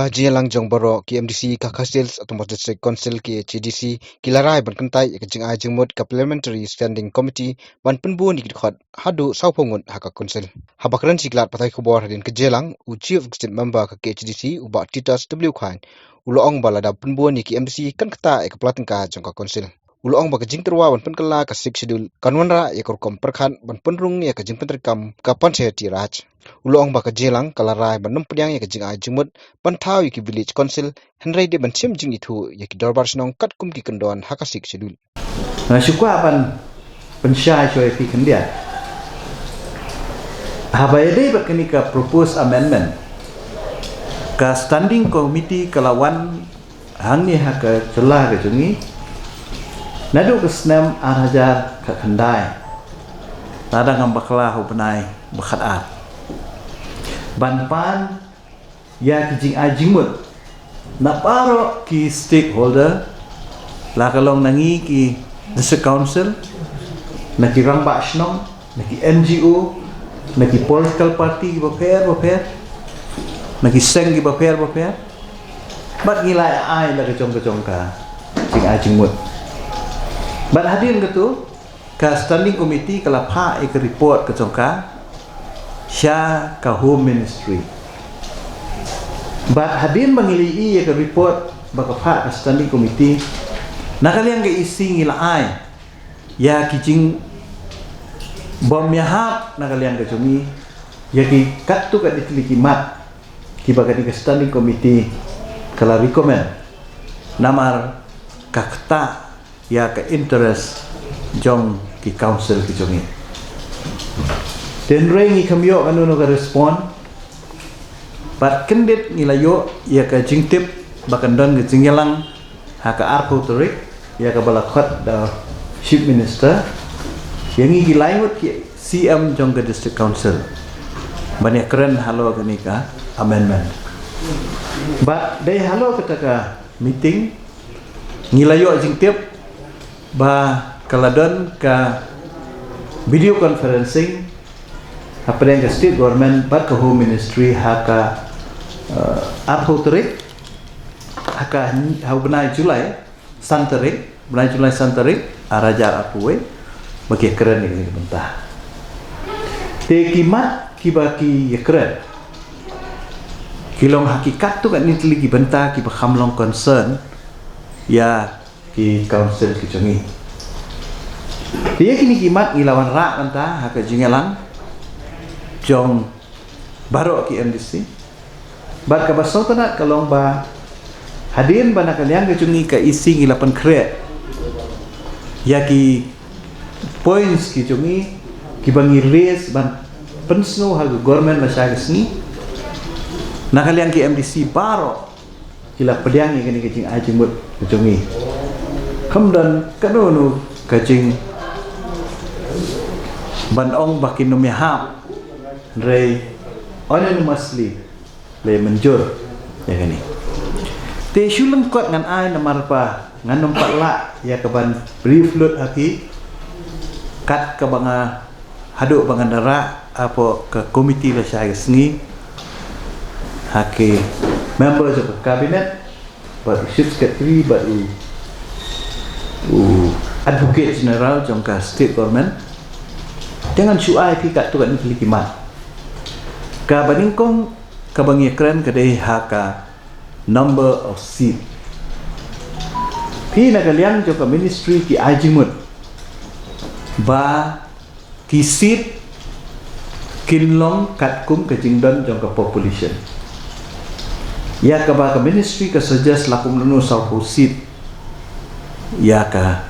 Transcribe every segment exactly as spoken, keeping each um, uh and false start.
Ka jingïalang jong baroh ki M D C ka Khasi Hills Autonomous District Council, K H A D C, ki la rai ban kyntait ïa ka jingai jingmut ka Parliamentary Standing Committee ban pynbun ïa ki dkhot haduh sawphew ngut ha ka Council. Haba kren sha ki lad pathai khubor hadien ka jingïalang, u Chief Executive Member ka K H A D C, u Bah Titus W Chyne, u la ong ba lada pynbun ïa ki M D C kan ktah ïa ka pla tyngka jong ka Council. U la ong ba ka jingtyrwa ban pynkylla ka Sixth Schedule kan wanrah ïa ka rukom pyrkhat ban pynrung ïa ka jingpyntreikam ka Panchayati Raj. U la ong ba ka jingïalang ka la rai ban ym pdiang ïa ka jingai jingmut ban thaw ïa ki Village Council, hynrei dei ban shim jingithuh ïa ki dorbar shnong katkum ki kyndon ha ka Sixth Schedule. Nga shu kwah ban pynshai shuwa ïa phi khyndiat. Haba ïadei bad kane ka proposed amendment, ka Standing Committee ka la wan hangne ha ka jylla ka jong ngi naduh ka snem ar hajar khatkhyndai, lada ngam bakla, ha u bnai ba khatar, ban pan ïa ki jingai jingmut na baroh ki stakeholder, la ka long na ngi ki District Council, na ki rangbah shnong, na ki N G O, na ki political party kiba pher ba pher, na ki seng kiba pher ba pher. Bad ngi la ai la ka jong ka jong ka jingai jingmut. Bad hadien katu, ka Standing Committee ka la phah ïa ka report ka jong ka sha ka Home Ministry. Bad hadien ba ngi la ïohi ïa ka report ba ka phah ka Standing Committee, na ka liang ka E C ngi la ai ïa ki jingbym ïahap na ka liang ka jong ngi ïa ki katto katne tylli ki mat kiba kane ka Standing Committee ka la recommend, namar ka ktah ïa ka interest jong ki Council ki jong ngi. Hynrei ngi khlem ïoh kano kano ka respond. Bad kyndit ngi la ïoh ïa ka jingtip ba kan don ka jingïalang ha ka arphew tarik, ïa kaba la khot da Chief Minister ïa ngi ki lai ngut ki C M jong ka District Council ban ïakren halor kane ka amendment. Bad dei halor kata ka meeting ngi la ïoh jingtip ba ka la don ka video conferencing hapdeng ka State Government bad ka Home Ministry ha ka, eh, arphew tarik, ha ka, ha u bnai July, san tarik, bnai July san tarik, ar hajar arphew wei, ba ki ïakren ïa kane ka bynta. Te ki mat kiba ki ïakren ki long ha ki katto katne tylli ki bynta kiba kham long concern ïa ki Council ki jong ngi. Te ïa kine ki mat ngi la wanrah mynta ha ka jingïalang jong baroh ki M D C. Bad kaba sngewtynnat ka long ba hadien ba na ka liang ka jong ngi ka E C ngi la pynkhreh ïa ki points ki jong ngi kiba ngi raise ban pynsngew ha ka Government lashai ka sngi, na ka liang ki M D C baroh ki la pdiang ïa kane ka jingai jingmut ka jong ngi. Kham don kano kano ka jing ban ong ba kin ym ïahap, hynrei unanimously la mynjur ïa kane. Te shu lyngkot ngan ai namar ba ngan ym pat lah ïa ka ban brief lut ha ki kat kaba nga haduh ba ngan da rah hapoh ka committee lashai ka sngi ha ki member jong ka cabinet bad u Chief Secretary bad u, u Advocate General jong ka State Government. Te ngan shu ai phi katto katne tylli ki mat. Kaba nyngkong kaba ngi ïakren ka dei ha ka number of seat. Phi na ka liang jong ka Ministry ki ai jingmut ba ki seat kin long katkum ka jingdon jong ka population. Ïa kaba ka Ministry ka suggest la kumno sawphew seat ïa ka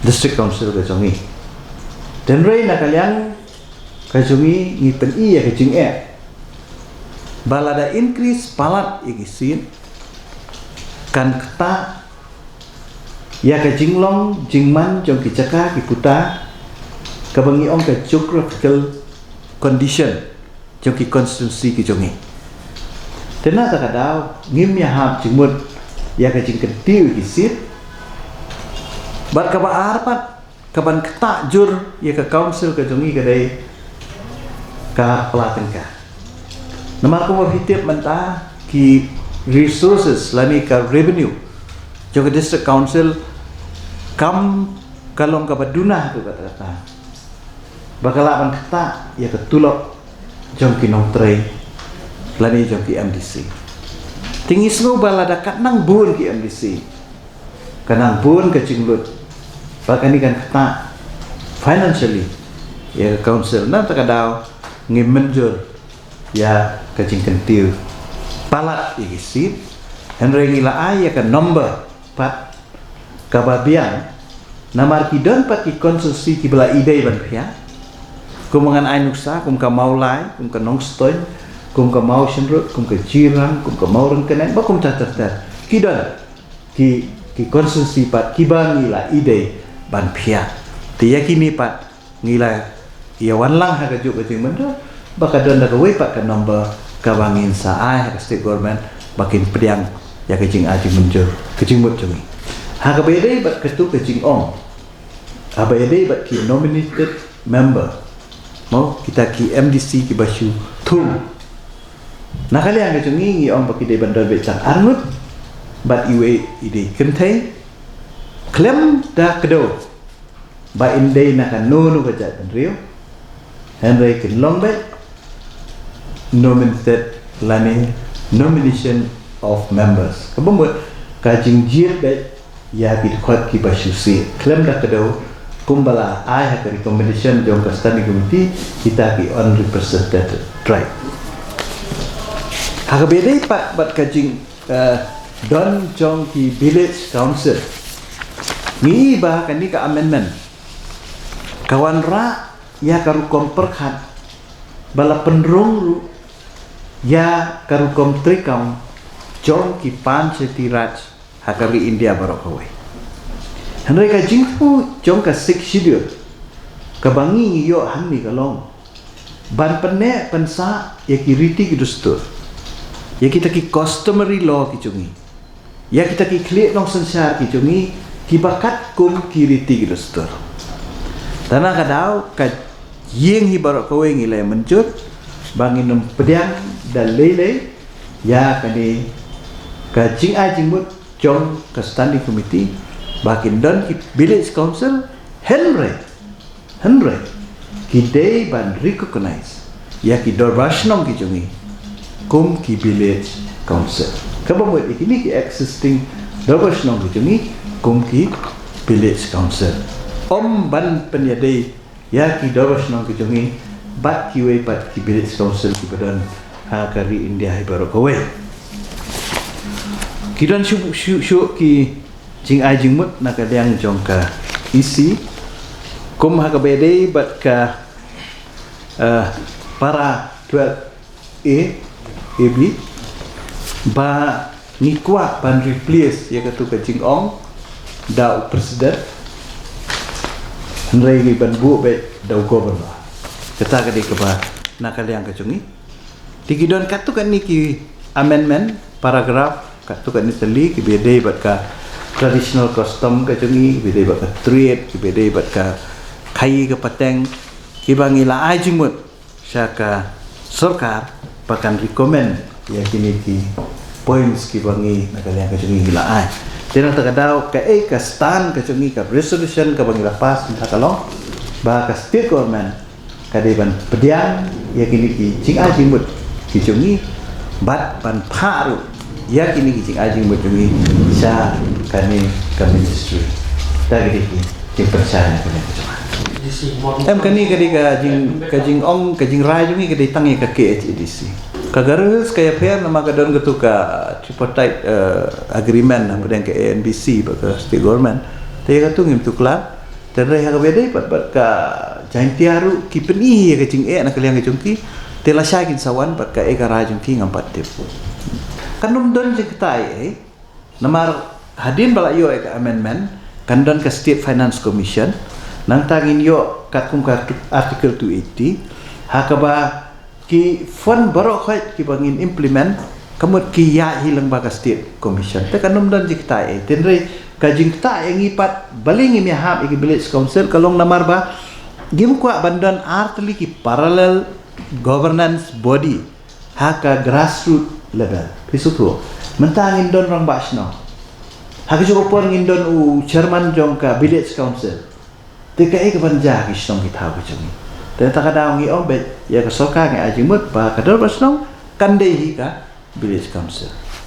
District Council ka jong ngi. Hynrei na ka liang ka jong ngi ngi pyni ïa ka jingeh ba lada increase palat ïa ki seat kan ktah ïa ka jinglong jingman jong ki jaka ki puta kaba ngi ong ka geographical condition jong ki constituency ki jong ngi. Te na kata ka daw ngim ïahap jingmut ïa ka jingkyntiew ïa ki seat. Bad kaba ar pat kaban ktah jur ïa ka Council ka jong ngi ka dei ka pla tyngka. Namar kumba phi tip mynta ki resources lane ka revenue jong ka District Council kam ka long kaba duna ha ka kata kata. Ba ka lah ban ktah ïa ka tulop jong ki nongtrei lane jong ki M D C. Te ngi sngew ba lada kat nang bun ki M D C, ka nang bun ka jinglut ba kane kan ktah financially ïa ka council. Na kata ka daw ngi mynjur ïa ka jingkyntiew palat ïa ki seat, hynrei ngi la ai ïa ka number pat kaba biang. Namar ki don pat ki constituency kiba la ïadei ban phiah, kum ngan ai nuksa, kum ka Mawlai, kum ka Nongstoiñ, kum ka Mawshynrut, kum ka Jirang, kum ka Mawryngkneng, ba kum ter ter ter. Ki don ki, ki constituency pat kiba ngi la ïadei ban phiah. Te ïa kine pat ngi la ïa wan lang ha kajuh ka jingmynjur ba ka don da kawei pat ka number kaba ngin sa ai ha ka state government ba kin pdiang ïa ka jingai jingmynjur, ka jingmut jong ngi. Ha kaba ïadei bad katu ka jingong, ha kaba ïadei bad ki nominated member, mo, kita ki M D C kiba shu thung. Na ka liang ka jong ngi, ngi ong ba ki dei ban don beit tang arngut bad iwei i dei kynthei, khlem da kdew ba in dei na kano kano ka jaitbynriew, hynrei kin long beit nominated lane nomination of members. Kaba mut ka jingjied beit ïa ki dkhot kiba shu sih, khlem da kdew, kumba la ai ha ka recommendation jong ka standing committee, kita ki unrepresented tribe. Ha kaba ïadei pat bad ka jing, eh, don jong ki village council, ngi i ba kane ka amendment ka wanrah ïa ka rukom pyrkhat ba la pynrung ruh ïa ka rukom treikam jong ki Panchayati Raj ha ka ri India baroh kawei. Hynrei ka jingthmu jong ka Sixth Schedule kaba ngi ngi ïoh hangne ka long ban pynneh pynsah ïa ki riti ki dustur, ïa kita ki customary law ki jong ngi, ïa kita ki khlieh nongsynshar ki jong ngi kiba katkum ki riti ki dustur. Te na ka daw ka ïing hi baroh kawei ngi la mynjur ba ngin ym pdiang da lei lei ïa kane ka jingai jingmut jong ka standing committee ba kin don ki village council, hynrei, hynrei ki dei ban recognize ïa ki dorbar shnong ki jong ngi kum ki village council. Kaba mut ïa kine ki existing dorbar shnong ki jong ngi kum ki village council, ym ban pynïadei ïa ki dorbar shnong ki jong ngi bad kiwei pat ki village council kiba don ha ka ri India hi baroh kawei. Ki don shuh shuh shuh ki jingai jingmut na ka liang jong ka E C, kum ha kaba ïadei bad ka, eh, para twelve A, A B, ba ngi kwah ban replace ïa katu ka jingong da u president, hynrei ngi ban buh beit da u governor. Kata ka dei kaba na ka liang ka jong ngi. Te ki don katto katne ki amendment, paragraph, katto katne tylli, kiba ïadei bad ka traditional custom ka jong ngi, kiba ïadei bad ka trade, kiba ïadei bad ka khaii ka pateng, kiba ngi la ai jingmut sha ka sorkar ba kan recommend ïa kine ki points kiba ngi na ka liang ka jong ngi ngi la ai. Te na kata ka daw kaei ka stand ka jong ngi, ka resolution kaba ngi la pass mynta ka long ba ka state government ka dei ban pdiang ïa kine ki jingai jingmut ki jong ngi bad ban phah ruh ïa kine ki jingai jingmut jong ngi sha kane ka ministry. Te ka dei ki jingpynshai na kane ka jong ngi. Em, kane ka dei ka jing, ka jingong, ka jingrai jong ngi ka dei tang ïa ka K H A D C. Ka Garo Hills ka ïapher namar ka don katu ka tripartite, eh, agreement hapdeng ka A N B C bad ka state government. Te ïa katu ngim tuklar. Te hynrei ha kaba ïadei bad, bad ka Jaintia ruh ki pyni ïa ka jingeh na ka liang ka jong ki. Te lashai kin sa wan bad kaei ka rai jong ki ngam pat tip. Kan ym don jingkata ei ei. Namar hadien ba la ïoh ïa ka amendment kan don ka State Finance Commission. Nangta ngin ïoh katkum ka Article two eighty ha kaba ki fund baroh khoit kiba ngin implement ka mut ki ïaid hi lyngba ka State Commission. Te kan ym don jingkata ei. Te hynrei ka jingkata ïa ngi pat balei ngim ïahap ïa ki Village Council ka long namar ba ngim kwah ban don ar tylli ki parallel governance body ha ka grassroot level. Phi sngewthuh, mynta ngin don rangbah shnong, ha ka juh ka por ngin don u chairman jong ka village council. Te kaei kaban jia ha ki shnong ki thaw ki jong ngi? Te kata ka daw ngi ong beit ïa ka sorkar ngi ai jingmut ba ka dorbar shnong kan dei hi ka village council.